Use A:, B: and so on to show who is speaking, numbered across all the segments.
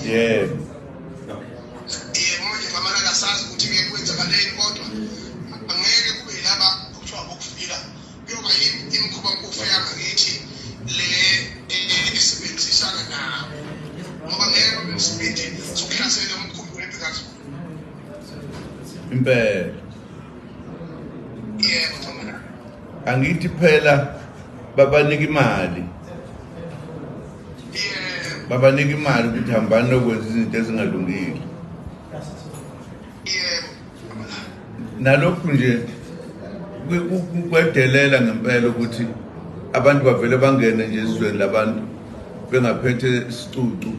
A: Yebo.
B: Yebo, manje Xamalala asazi ukuthi-ke kwenzakaleni, kodwa angeke kube yilaba okuthiwa bokufika, kuyoba imikhuba mkufu yangakithi le esebenzisana nabo, ngoba ngeke babe nesibindi sokuhlasela umkhumbi wempi kaZulu.
A: Impela.
B: Yebo, Xamalala.
A: Angithi phela babanika imali.
B: Yebo.
A: Babanika imali ukuthi hambani nokwenza izinto ezingalungile.
B: Yebo.
A: Nalokhu nje kwedelela ngempela ukuthi abantu bavele bangene nje ezweni labantu bengaphethe isicucu,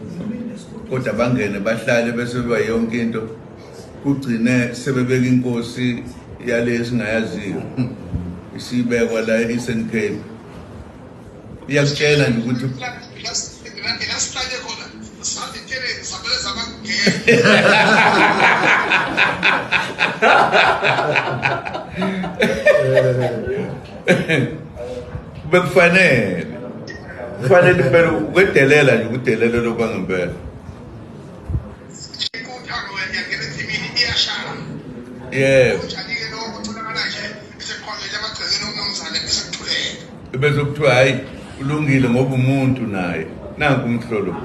A: kodwa bangene bahlale bese beba yonke into, kugcine sebebeka inkosi yale esingayaziyo isibekwa la e-Eastern Cape. Iyakutshela nje ukuthi
B: la sihlale khona sathi sabele sabangena.
A: Bekufanele kufanele impela ukwedelela nje, ukudelela lokwangempela.
B: Inkuthango yangena ensimini iyashaya. Kunjani-ke lokho kutholakala nje eseqhwakele emagcekeni omnumzane bese kuthuleka?
A: Bese kuthiwa hayi, ulungile ngoba umuntu naye nanku umhlolo.